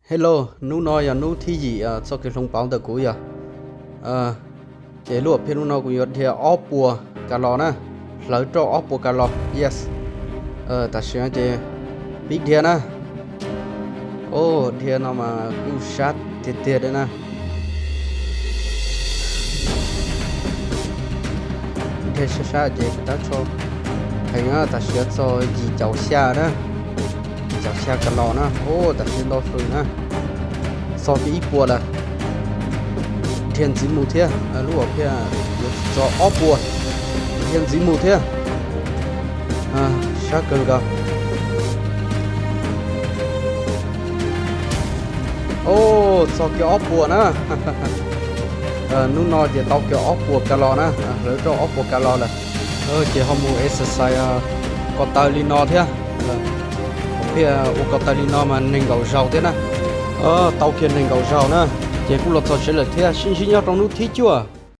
Hello, hnub no yog hnub thib yim txoj kev hloov pauv ntawm kuv yog. Ces lub hom phiaj hnub no kuv yuav dhia ob puas ka los na, hlawv rau ob puas ka los, yes. Tam sim no ces pib dhia na. Au, dhia no mas kuj sab tiag tiag li na. Dhia sab sab ces kuv tab tso heev na, tam sim no txog yim caum xya na, yim caum xya ka los na, au, tam sim no nto fws na, txog kiag ib puas lawm. Dhia ntxiv mus thiab, lub hom phiaj yuav txog ob puas, dhia ntxiv mus thiab, sab kawg nkaus. Au, txog kiag ob puas na. Hnub no ces tau kiag ob puas ka los na, hlawv rau ob puas ka los lawm. Ces ho mus exercise ko taw li no thiab. Hom phiaj ua ko taw li no mas nees nkaum zaus thiab na. Tau kiag nees nkaum zaus na, ces kuj los txog tsev lawm thiab, sib ntsib nyob rau hnub thib cuaj.